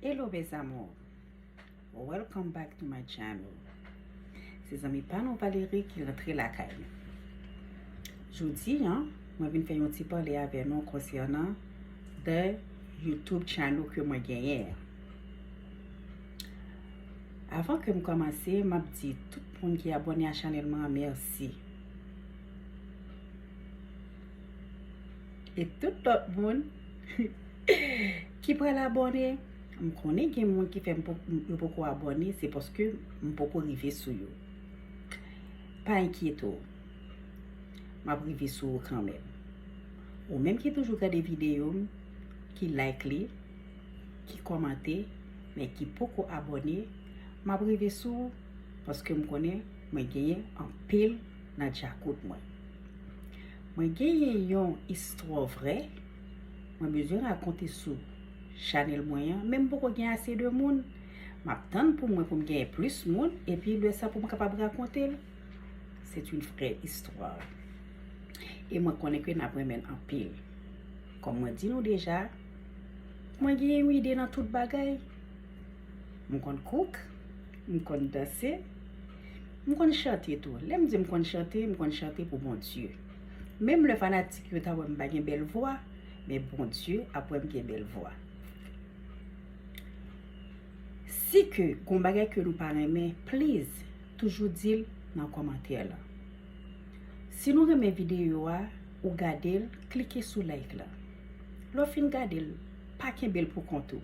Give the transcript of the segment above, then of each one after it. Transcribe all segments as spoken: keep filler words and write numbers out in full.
Hello mes amours, welcome back to my channel. Se zanmi pa nou Valerie ki rantre lakay nou. Jodi an, mwen vin fè yon ti pale avè nou konsènan the YouTube channel ke mwen genyen an. Avan ke m kòmanse, m ap di tout moun ki abòne a chanèl mwen an mèsi. E tout lòt moun ki pral abòne, m konnen gen moun ki fè m po- yo poko abòne, se paske m poko rive sou yo. Pa enkyete w, m ap rive sou ou kanmenm. Ou menm ki toujou gade videyo m, ki like li, ki kòmante, men ki poko abòne, m ap rive sou ou paske m konnen mwen genyen anpil nan djakout mwen. Mwen genyen yon istwa vrè mwen bezwen rakonte sou chanèl mwen an, men m poko gen ase de moun. M ap tann pou mwen pou m genyen plis moun, epi lè sa pou m kapab rakonte l. C'est une vraie histoire. E mwen konnen ke n ap renmen l anpil. Kòm mwen di nou deja, mwen gen yon ide nan tout bagay. M konn cook, m konn danse, m konn chante tou. Lè m di m konn chante, m konn chante pou Bondye. Menm lè fanatik yo ta wè m pa gen bèl vwa, men Bondye ap wè m gen bèl vwa. Si ke gon bagay ke nou pa renmen, please, toujou di l nan kòmantè la. Si nou renmen videyo a, ou gade l, klike sou like la. Lè w fin gade l, pa kenbe l pou kont ou.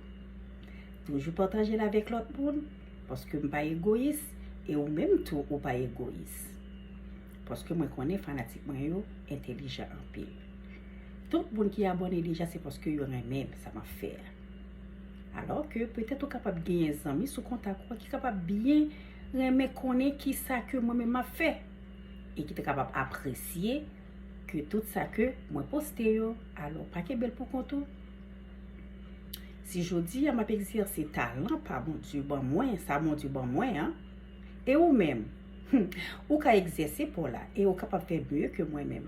Toujou pataje l avèk lòt moun, paske m pa egoyis, e ou menm tou ou pa egoyis. Paske mwen konnen fanatik mwen yo entèlijan anpil. Tout moun ki abòne deja, se paske yo renmen sa m ap fè a. Alò ke petèt ou kapab genyen zanmi sou kontak ou ki kapab byen renmen konnen kisa ke mwen menm m ap fè e ki te kapab apresye ke tout sa ke mwen poste yo. Alò, pa kenbe l pou kont ou. Si jodi a m ap egzèse talan pa Bondye ban mwen, sa Bondye ban mwen an, e ou menm, ou ka egzèse pa w la e ou kapab fè mye ke mwen menm.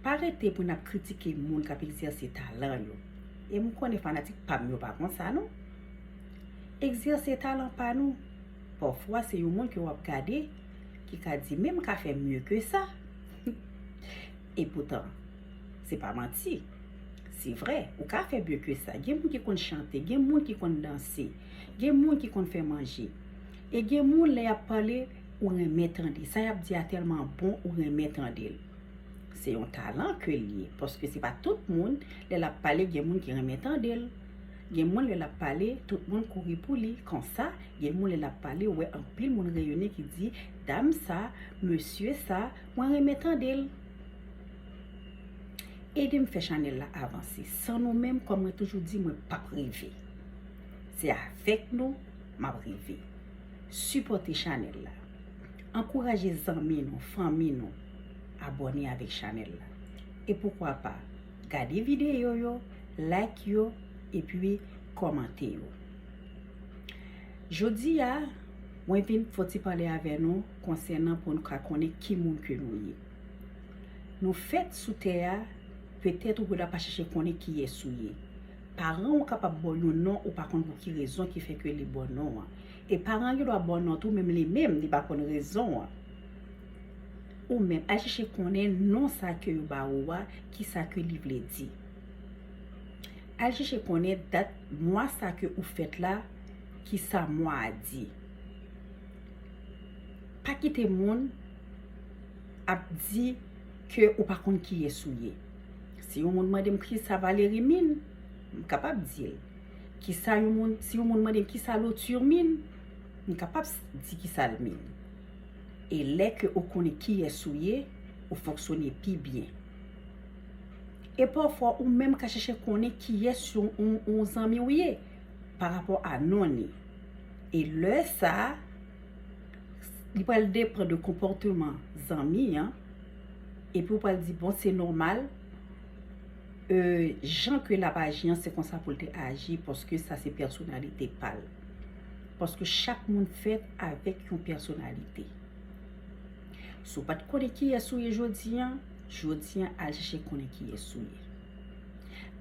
Pa rete pou n ap kritike moun k ap egzèse talan yo. E m konnen fanatik pa m yo pa konsa non. Egzèse talan pa nou. Pafwa se yon moun ke w ap gade ki ka di men m ka fè mye ke sa. E poutan, se pa manti. Se vrè, ou ka fè mye ke sa. Gen moun ki konn chante, gen moun ki konn danse, gen moun ki konn fè manje. E gen moun lè y ap pale, ou renmen tande. Sa y ap di a tèlman bon, ou renmen tande l. Se yon talan ke l ye, paske se pa tout moun, lè l ap pale, gen moun ki renmen tande l. Gen moun, lè l ap pale, tout moun kouri pou li. Konsa, gen moun, lè l ap pale, ou wè anpil moun reyini ki di, dam sa, mesye sa, mwen renmen tande l. Ede m fè chanèl la avanse. San nou menm, kòm mwen toujou di, mwen p ap rive. Se avèk nou m ap rive. Sipòte chanèl la. Ankouraje zanmi nou, fanmi nou abòne avèk chanèl la. E poukwa pa, gade videyo yo, like yo, epi kòmante yo. Jodi a, mwen vin fè ti pale avè nou konsènan pou nou ka konnen ki moun ke nou ye. Nou fèt sou tè a, petèt ou pa chèche konnen kiyès ou ye. Paran w kapab ba w yon non ou pa konn pou ki rezon ki fè ke li ba w non an. E paran yo dwa ba w non tou, menm li menm, li pa konn rezon an. Ou menm, al chèche konnen non sa ke yo ba ou a, ki sa ke li vle di. Al chèche konnen dat mwa sa ke ou fèt la, ki sa mwa a di. Pa kite moun ap di ke ou pa konn kiyès ou ye. Si yon moun mande m kisa Valerie min, m kapab di l. Kisa yon moun, si yon moun mande m kisa Lotur min, m kapab s- di kisa l min. E lè ke ou konnen kiyès ou ye, ou fonksyone pi byen. E pafwa ou menm ka chèche konnen kiyès yon, yon, yon zanmi w ye pa rapò a non li. E lè sa, li pral depann de konpòteman zanmi an, epi ou pral di, bon, se nòmal, e, jan ke l ap aji an, se konsa pou l te aji, paske sa se pèsonalite pa l. Paske chak moun fèt avèk yon pèsonalite. Si w pa t konnen kiyès ou ye jodi an, jodi an al chèche konnen kiyès ou ye.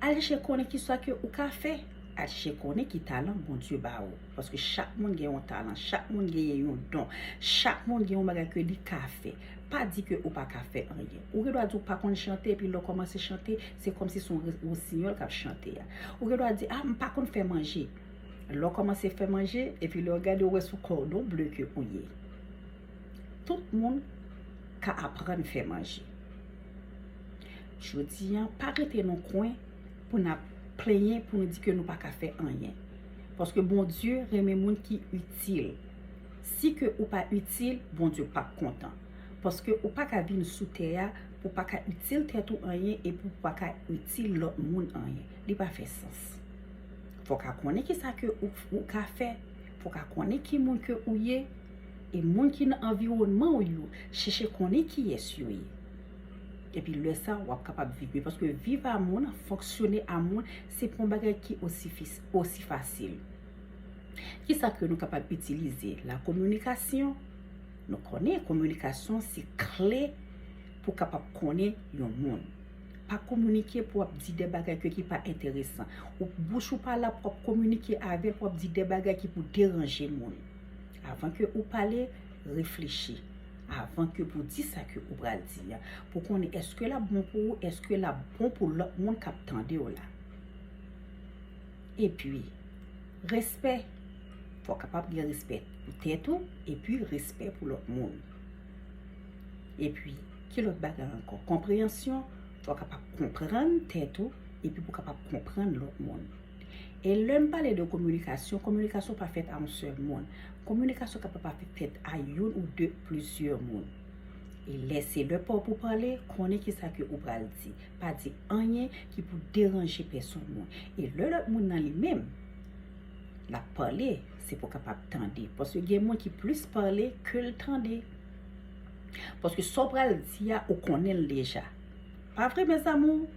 Al chèche konnen kisa ke ou ka fè Al chèche konnen ki talan Bondye ba ou. Paske chak moun gen yon talan, chak moun genyen yon don, chak moun gen yon bagay ke li ka fè. Pa di ke ou pa ka fè anyen. Ou gen dwa di ou pa konn chante, epi lè w kòmanse chante, se kòmsi se yon rosinyòl k ap chante a. Ou gen dwa di, a, m pa konn fè manje. Lè w kòmanse fè manje, epi lè w gade, ou wè se yon kòdon ble ke ou ye. Tout moun ka aprann fè manje. Jodi a, pa rete nan kwen pou n ap plenyen, pou nou di ke nou pa ka fè anyen. Paske Bondye renmen moun ki itil. Si ke ou pa itil, Bondye p ap kontan. Paske ou pa ka vin sou tè a pou w pa ka itil tèt ou anyen e pou w pa ka itil lòt moun anyen. Li pa fè sans. Fò w ka konnen ki sa ke ou, ou ka fè. Fò w ka konnen ki moun ke ou ye. E moun ki nan anviwònman w yo, chèche konnen kiyès yo ye. Epi lè sa, w ap kapab viv byen. Paske viv a moun, fonksyone a moun, se pa yon bagay ki osi, fis- osi fasil. Ki sa ke nou kapab itilize? La kominikasyon. Nou konnen kominikasyon se kle pou kapab konnen yon moun. Pa kominike pou w ap di de bagay ke ki pa enteresan. Ou, bouch ou pa la pou w ap kominike avè l, pou w ap di de bagay ki pou deranje moun. Avan ke ou pale, reflechi. Avan ke pou di sa ke ou pral di a. Pou konnen èske l ap bon pou ou, èske l ap bon pou lòt moun k ap tande w la. Epi, respè. Fò w kapab gen respè pou tèt ou, epi respè pou lòt moun. Epi, ki lòt bagay ankò? Konpreyansyon, fò w kapab konprann tèt ou, epi pou w kapab konprann lòt moun. E lè m pale de kominikasyon, kominikasyon pa fèt a yon sèl moun. Kominikasyon kapab pa fèt a youn ou de, plizyè moun. E lè se lè pa w pou pale, konnen ki sa ke ou pral di. Pa di anyen ki pou deranje pèsonn moun. E lè lòt moun nan li menm, l ap pale, se pou w kapab tande. Paske gen moun ki plis pale ke l tande. Paske sa w pral di a, ou konnen l deja. Pa vre, mes amours?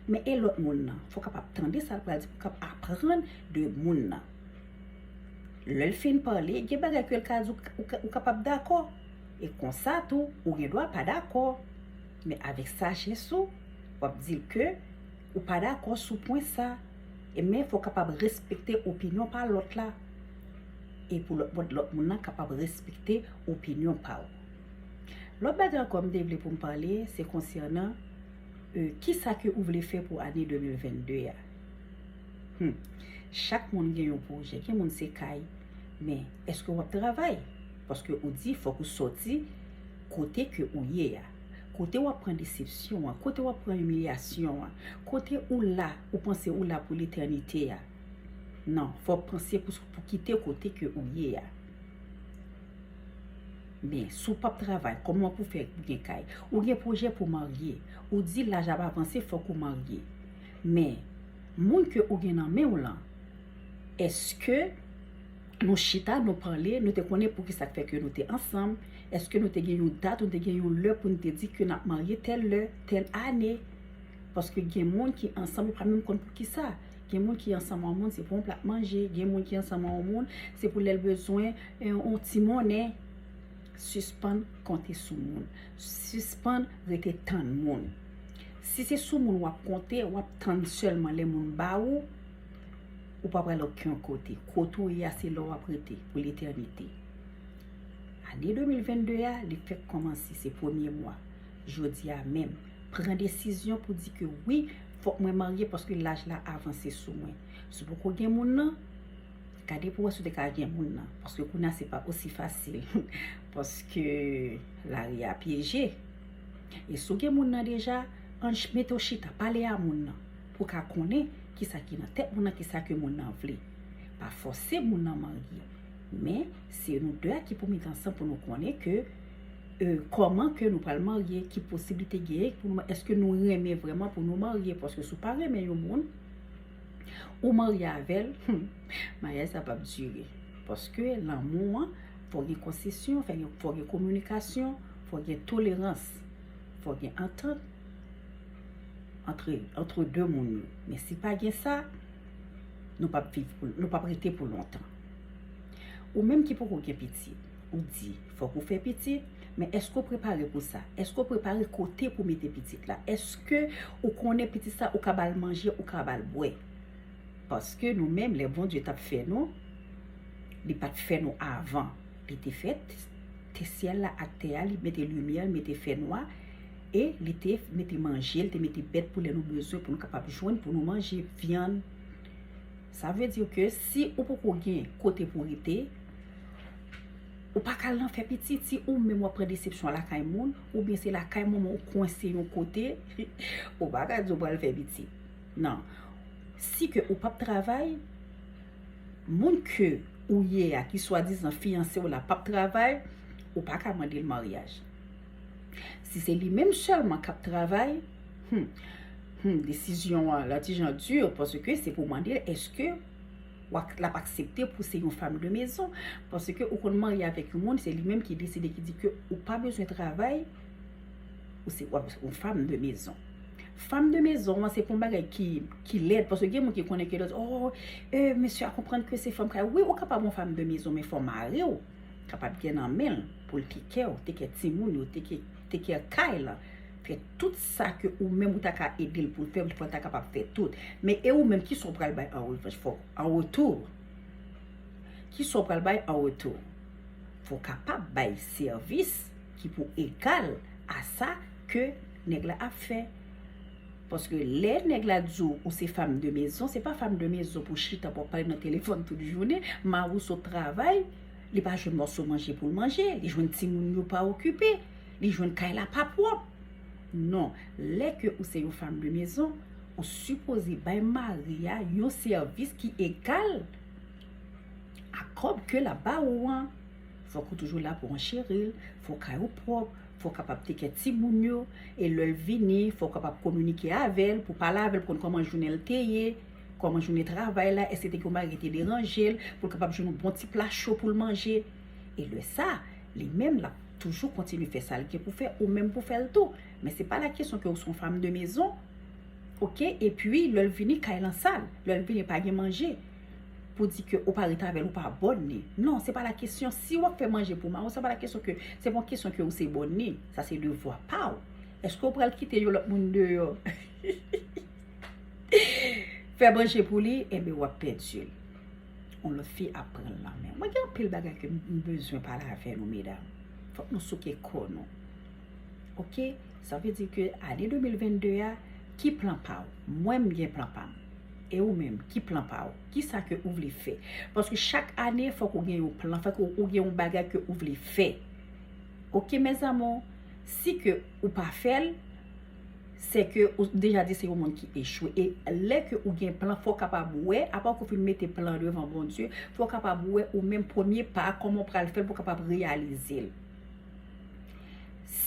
Men e lòt moun nan? Fò w kapab tande sa l pral di pou w kapab aprann de moun nan. Lè l fin pale, gen bagay ke l ka di w, ou ka- ou kapab dakò. E konsa tou, ou gen dwa pa dakò. Men avèk sajès ou, w ap di l ke ou pa dakò sou pwen sa. E men fò w kapab respekte opinyon pa lòt la. E pou lòt, lòt moun nan kapab respekte opinyon pa w. Lòt bagay ankò m te vle pou m pale, se konsènan, e, ki sa ke ou vle fè pou ane de mil vennde a. Hmm. Chak moun gen yon pwojè. Gen moun se kay. Men, èske w ap travay? Paske ou di fòk ou sòti kote ke ou ye a. Kote w ap pran desepsyon an, kote w ap pran imilyasyon an, kote ou la, ou panse ou la pou letènite a. Non, fò w panse pou, pou kite kote ke ou ye a. Men, si w p ap travay, kòman pou fè pou gen kay? Ou gen pwojè pou marye. Ou di laj ap avanse, fòk ou marye. Men, moun ke ou gen nan men w lan, èske nou chita, nou pale, nou te konnen pou ki sa k fè ke nou te ansanm? Èske nou te gen yon dat, nou te gen yon lè pou nou te di ke n ap marye tèl lè, tèl ane? Paske gen moun ki ansanm, yo pa menm konn pou ki sa. Gen moun ki ansanm a yon moun, se pou yon plat manje. Gen moun ki ansanm a yon moun, se pou lè l bezwen, eh, yon ti monnen. Sispann konte sou moun. Sispann rete tann moun. Si se sou moun w ap konte, w ap tann sèlman lè moun ba ou, ou pa pral okenn kote. Kote w ye a, se la w ap rete pou letènite. Ane de mil vennde a, li fèk kòmanse, se premye mwa. Jodi a menm, pran desizyon pou di ke wi, fòk mwen marye paske laj la avanse sou mwen. Si w poko gen moun nan, gade pou wè si w te ka gen moun nan. Paske kounye a se pa osi fasil. Paske lari a pyeje. E si w gen moun nan deja, ann ch- mete w chita, pale a moun nan. Pou w ka konnen ki sa ki nan tèt moun nan, ki sa ke moun nan vle. Pa fòse moun nan marye. Men, se nou de a ki pou met ansanm pou nou konnen ke, e, kòman ke nou pral marye, ki posiblite genyen pou nou, èske nou renmen vrèman pou nou marye. Paske si w pa renmen yon moun, ou marye avè l, hmm, maryaj sa p ap dire. Paske lanmou an, fò gen konsesyon, fò gen, fò gen kominikasyon, fò gen tolerans, fò gen antant antre, antre de moun yo. Men si pa gen sa, nou p ap viv pou, nou p ap rete pou lontan. Ou menm ki poko gen pitit, ou di, fòk ou fè pitit, men èske w prepare pou sa? Èske w prepare kote pou mete pitit la? Èske ou konnen pitit sa, ou ka ba l manje, ou ka ba l bwè? Paske nou menm, lè Bondye t ap fè nou, li pa t fè nou avan. Li te fè te syèl la ak tè a, li mete limyè, li mete fènwa, e li te mete manje, li te mete bèt pou lè nou bezwen, pou nou kapab jwenn, pou nou manje vyann. Sa vle di ke si ou poko gen kote pou rete, ou pa ka al nan fè pitit, si ou menm w ap pran desepsyon lakay moun, oubyen se lakay manman w kwense yon kote, ou pa ka di w pral fè pitit. Non. Si ke ou p ap travay, moun ke ou ye a, ki swadizan fiyanse w la, p ap travay, ou pa ka mande l maryaj. Si se li menm sèlman k ap travay, hmm, hmm, desizyon an la ti jan di, paske se pou mande l, èske w ak, l ap aksepte pou se yon fanm de mezon? Paske ou konn marye avèk yon moun, se li menm ki deside, ki di ke ou pa bezwen travay, ou se, w ap, yon fanm de mezon. Fanm de mezon an, se pa yon bagay ki, ki lèd, paske gen moun ki konnen ke lòt, oh, eh, mesye a konprann ke se fanm kay. Wi, ou kapab yon fanm de mezon, men fò mari w kapab gen nan men l pou l teke w, teke timoun yo, teke, teke kay la. Fè tout sa ke ou menm ou ta ka ede l pou l fè, pou l ta kapab fè tout. Men e ou menm, kisa w pral bay an revanch? Fò, an retou, kisa w pral bay an retou? Fò w kapab bay sèvis ki pou egal a sa ke nèg la ap fè. Paske lè nèg la di w ou se fanm de mezon, se pa fanm de mezon pou chita pou w ap pale nan telefòn tout jounen, mari w sot travay, li pa jwenn mòso manje pou l manje, li jwenn timoun yo pa okipe, li jwenn kay la pa pwòp. Non, lè ke ou se yon fanm de mezon, ou sipoze bay mari a yon sèvis ki egal a kòb ke l ap ba ou an. Fòk ou toujou la pou ancheri l, fò kay ou pwòp, fò w kapab teke timoun yo, e lè l vini, fò w kapab kominike avè l, pou pale avè l, pou konn kòman jounen l te ye, kòman jounen travay la, èske te gen yon bagay ki te deranje l, pou l kapab jwenn yon bon ti pla cho pou l manje. E lè sa, li menm l ap toujou kontinye fè sa l gen pou fè, ou menm pou fè l tou. Men se pa la kesyon ke ou se yon fanm de mezon, oke, epi lè l vini, kay lan sal, lè l vini, pa gen manje, pou di ke ou pa ret avè l, ou pa bòn li. Non, se pa la kesyon. Si w ap fè manje pou mari w, se pa la kesyon ke, se pa yon kesyon ke ou se bòn li. Sa se devwa pa w. Èske w pral kite yon lòt moun deyò fè manje pou li? Enben, w ap pèdi l. Yon lòt fi ap pran l nan men. Mwen gen anpil bagay ke m bezwen pale avè nou, medam. Fòk nou souke kò nou. Oke? Sa vle di ke ane de mil vennde a, ki plan pa w? Mwen, m gen plan pa m. E ou menm, ki plan pa w? Kisa ke ou vle fè? Paske chak ane, fòk ou gen yon plan, fòk ou, ou gen yon bagay ke ou vle fè. Oke, mes amours? Si ke ou pa fè l, se ke ou deja di se yon moun ki echwe. E lè ke ou gen plan, fò w kapab wè, apre ke w fin mete plan devan Bondye, fò w kapab wè ou menm premye pa a, kòman w pral fè l pou w kapab reyalize l.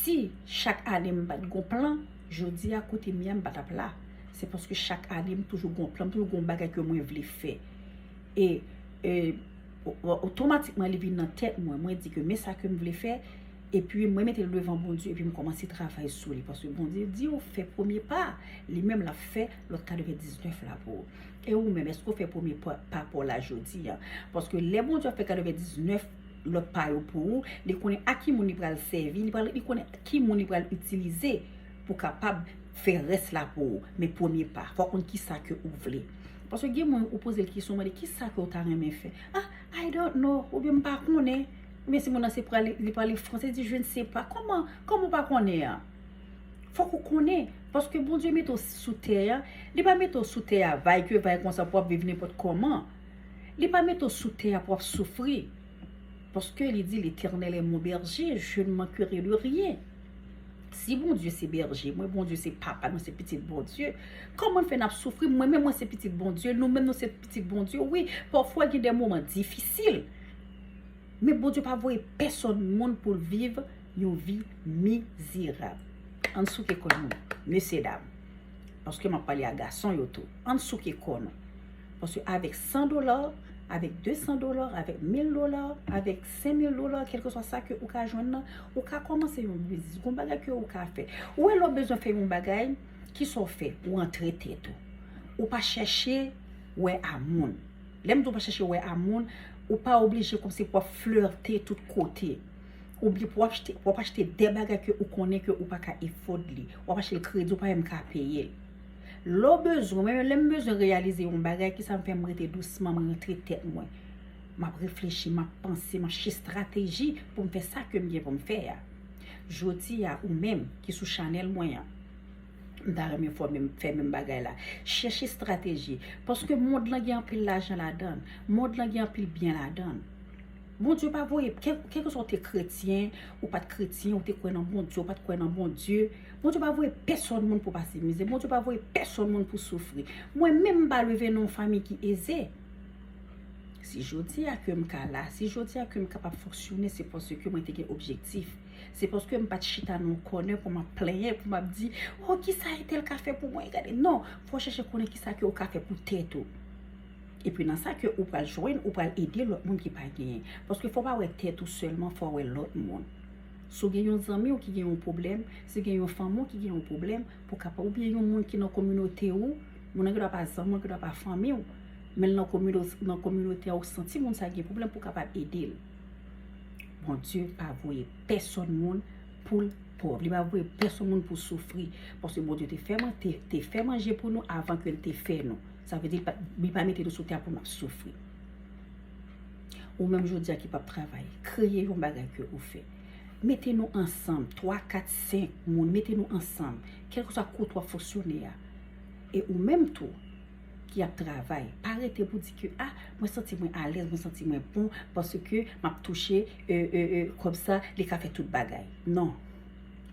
Si chak ane m pa t gon plan, jodi a kote m ye a m pa t ap la. Se paske chak ane m toujou gon plan, m toujou gon bagay ke mwen vle fè. E, e o- o- otomatikman li vin nan tèt mwen, mwen di ke men sa ke m vle fè, epi mwen mete l devan Bondye, epi m kòmanse travay sou li, paske Bondye di w fè premye pa, li menm l ap fè lòt katrevendiznèf la pou ou. E ou menm, èske w fè premye pa pa w la jodi a? Paske lè Bondye ap fè katrevendiznèf lòt pa yo pou ou, li konnen a ki moun li pral sèvi, li pral, li konnen ki moun li pral itilize pou kapab fè rès la pou ou. Men premye pa, fò w konn kisa ke ou vle. Paske gen moun ou poze l kesyon, mande kisa ke w ta renmen fè. Ah, I don't know, oubyen m pa konnen. Oubyen si moun nan se prale, li pale franse, di je ne sais pas. Kòman, kòman w pa konnen an? Fòk ou konnen, paske Bondye mete w sou tè a, li pa mete w sou tè a vay ke vay konsa pou w ap viv nenpòt kòman. Li pa mete w sou tè a pou w ap soufri. Paske li di, L'Éternel est mon berger, je ne manquerai de rien. Si Bondye se bèje mwen, Bondye se papa nou, se pitit Bondye, kòman n fè n ap soufri? Mwen menm, mwen se pitit Bondye, nou menm, nou se pitit Bondye. Wi, pafwa gen de moman difisil. Men Bondye pa voye pèsonn moun pou l viv yon vi mizerab. Ann souke kò nou, mesye dam. Paske m ap pale a gason yo tou. Ann souke kò nou. Paske avèk san dola, avèk de san dola, avèk mil dola, avèk senk mil dola, kèlkeswa sa ke ou ka jwenn nan, ou ka kòmanse yon biznis. Gon bagay ke ou ka fè. Ou wè lè w bezwen fè yon bagay, kisa w fè? Ou antre tèt ou. Ou pa chèche wè a moun. Lè m di w pa chèche wè a moun, ou pa oblije kòmsi pou w ap flète tout kote. Oubyen pou w ap achte, pou w ap achte de bagay ke ou konnen ke ou pa ka afford li. W ap achte l kredi, ou pa menm ka peye l. Lè w bezwen, mwen menm lè m bezwen reyalize yon bagay, kisa m fè? M rete dousman, m rantre tèt mwen. M ap reflechi, m ap panse, m ap chèche estrateji pou m fè sa ke m gen pou m fè a. Jodi a, ou menm ki sou chanèl mwen an, m ta renmen fè menm, fè menm bagay la. Chèche estrateji. Paske mond lan gen anpil lajan ladan l. Mond lan gen anpil byen ladan l. Bondye pa voye, kèlkeswa ou te kretyen, ou pa t kretyen, ou te kwè nan Bondye, ou pa t kwè nan Bondye. Bondye pa voye pèsonn moun pou pase mizè. Bondye pa voye pèsonn moun pou soufri. Mwen menm m pa leve nan yon fanmi ki eze. Si jodi a ke m ka la, si jodi a ke m kapab fonksyone, se paske mwen te gen objektif. Se paske m pa t chita nan yon kònè pou m ap plenyen, pou m ap di, oh, kisa entèl ka fè pou mwen, gade. Non, fò w chèche konnen kisa ke w ka fè pou tèt ou. Epi nan sa ke ou pral jwenn, ou pral ede lòt moun ki pa genyen. Paske fò w pa wè tèt ou sèlman, fò w wè lòt moun. Si w gen yon zanmi w ki gen yon pwoblèm, si w gen yon fanmi w ki gen yon pwoblèm, pou kapab, oubyen yon moun ki nan kominote ou, moun nan gendwa pa zanmi w, gendwa pa fanmi w, men l nan komino-, nan kominote a, ou santi moun sa gen pwoblèm pou w kapab ede l. Bondye pa voye pèsonn moun pou l pòv. Li pa voye pèsonn moun pou soufri. Paske Bondye te fè man-, te, te fè manje pou nou avan ke l te fè nou. Sa vle di, li pa, li pa mete nou sou tè a pou n ap soufri. Ou menm jodi a ki p ap travay, kreye yon bagay ke ou fè. Mete nou ansanm, twa, kat, senk moun, mete nou ansanm. Kèlkeswa kote w ap fonksyone a. E ou menm tou, ki ap travay, pa rete pou di ke, ah, mwen santi mwen alèz, mwen santi mwen bon, paske m ap touche, e, e, e, kòb sa, li ka fè tout bagay. Non.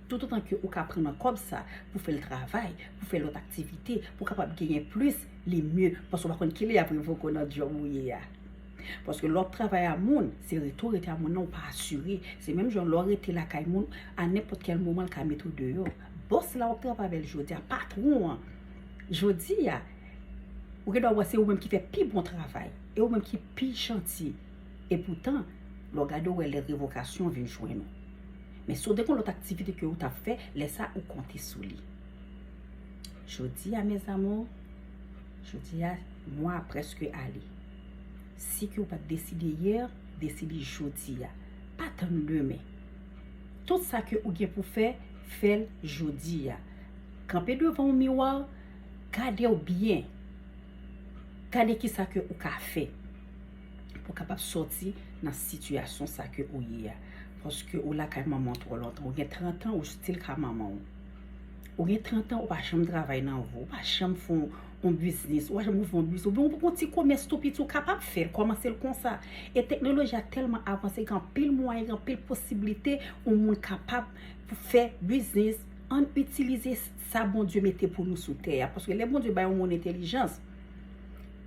Toutotan ke ou ka pran nan kòb sa pou fè l travay, pou fè lòt aktivite, pou kapab genyen plis, li mye. Paske w pa konn kilè y ap revoke w nan djòb ou ye a. Paske lè w ap travay a moun, se rete w rete a moun nan, ou pa asire. Se menm jan lè w rete lakay moun, a nenpòt kèl moman, l ka mete w deyò. Bòs la w ap travay avè l jodi a, patwon an, jodi a, ou gendwa wè se ou menm ki fè pi bon travay, e ou menm ki pi janti. Epoutan, lè w gade, w wè lè revokasyon vin jwenn ou. Men si w te gen lòt aktivite ke ou t ap fè, lè sa ou konte sou li. Jodi a, mes amours, jodi a, mwa a prèske ale. Si ke ou pa t deside yè, deside jodi a. Pa tann demen. Tout sa ke ou gen pou fè, fè l jodi a. Kanpe devan yon miwa, gade w byen. Gade kisa ke ou ka fè pou kapab sòti nan sitiyasyon sa ke ou ye a. Paske ou lakay manman w twò lontan. Ou gen trant an, ou still ka manman w. Ou gen trant an, ou pa janm travay nan vi w, ou pa janm fè yon, yon biznis, ou pa janm ouvri yon biznis. Oubyen ou gon ti komès tou piti, ou kapab fè l, kòmanse l konsa. E teknoloji a tèlman avanse, gen anpil mwayen, gen anpil posiblite yon moun kapab pou fè biznis. Ann itilize sa Bondye mete pou nou sou tè a. Paske lè Bondye bay yon moun entèlijans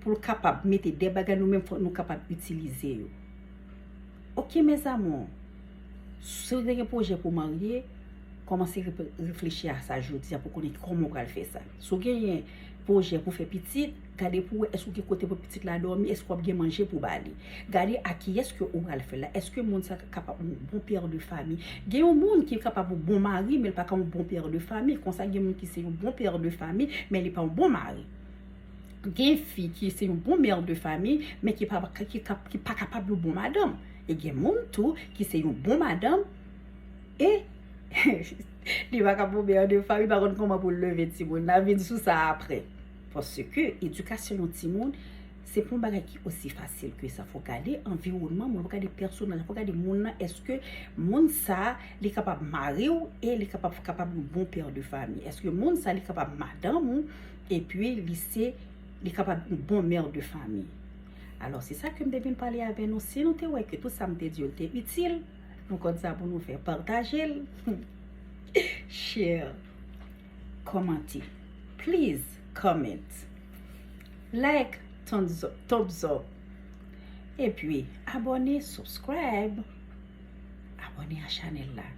pou l kapab mete de bagay, nou menm fòk nou kapab itilize yo. Ok, mes amours, si w te gen pwojè pou w marye, kòmanse repe-, reflechi a sa jodi a pou konnen kòman w pral fè sa. Si w genyen pwojè pou fè pitit, gade pou w wè èske w gen kote pou pitit la dòmi, èske w ap gen manje pou w ba li. Gade a kiyès ke ou pral fè l la. Èske moun sa kapab yon bon pè de fanmi? Gen yon moun ki kapab yon bon mari, men l pa ka yon bon pè de fanmi. Konsa gen moun ki se yon bon pè de fanmi, men li pa yon bon mari. Gen fi ki se yon bon mè de fanmi, men ki pa, ki, ki, ki pa kapab yon bon madanm. E gen moun tou ki se yon bon madanm, e li pa ka bon mè de fanmi, pa konn kòman pou l leve timoun. N a vin sou sa apre. Paske edikasyon yon timoun, se pa yon bagay ki osi fasil ke sa. Fò gade anviwònman moun, fò gade pèsonaj, fò gade moun nan, èske moun sa, li kapab mari w e li kapab, kapab yon bon pè de fanmi? Èske moun sa, li kapab madanm ou, epi li se, li kapab yon bon mè de fanmi? Alò, se sa ke m te vin pale avè nou. Si nou te wè ke tout sa m te di yo te itil, nou konn sa pou nou fè, pataje l, share, kòmante. Please comment, like, thumbs up, thumbs up. Epi, abòne, subscribe. Abòne a chanèl la.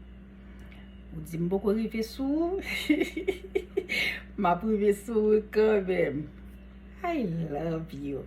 Ou di m poko rive sou ou, m ap rive sou ou kanmenm. I love you.